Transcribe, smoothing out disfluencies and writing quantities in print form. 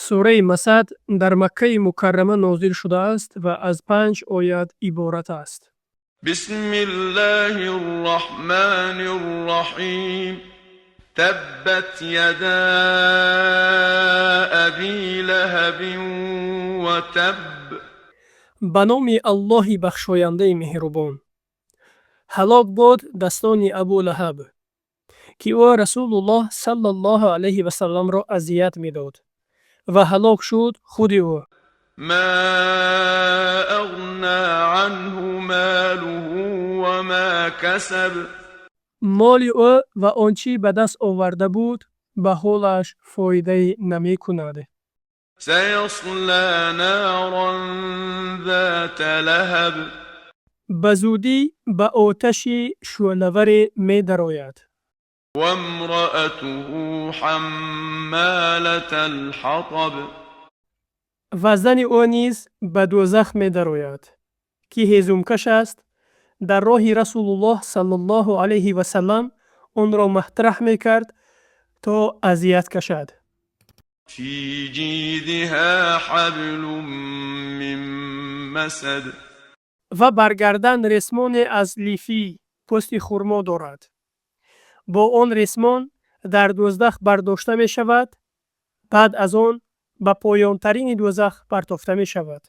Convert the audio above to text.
Сураи Масад дар Маккаи Мукаррама нозил шудааст ва аз панҷ оят иборат аст. بسم الله الرحمن الرحيم تبت يدا أبي لهب وتب. Ба номи Аллоҳи бахшояндаи меҳрубон. Ҳалок бод дастони Абу Лаҳаб, ки ӯ Расулуллоҳ саллаллоҳу алайҳи васалламро азият медод, ва ҳалок шуд худи ӯ. ما أغنى عنه ماله وما كسب. Моли ӯ ва он чӣ ба даст оварда буд, ба ҳолаш фоидае намекунад. سيصلى نارا ذات لهب. Ба зудӣ ба оташи шӯълаваре медарояд. وامرأته حمالة الحطب. Ва зани ӯ низ ба дӯзах медарояд, ки ҳезумкаш аст. Дар роҳи Расулуллоҳ саллаллоҳу алайҳи васаллам онро матраҳ мекард, то азият кашад. في جيدها حبل من مسد. Ва бар гардан ресмоне аз лифи пӯсти хурмо дорад. Бо он ресмон дар дӯзах бардошта мешавад, баъд аз он ба поёнтарини дӯзах партофта мешавад.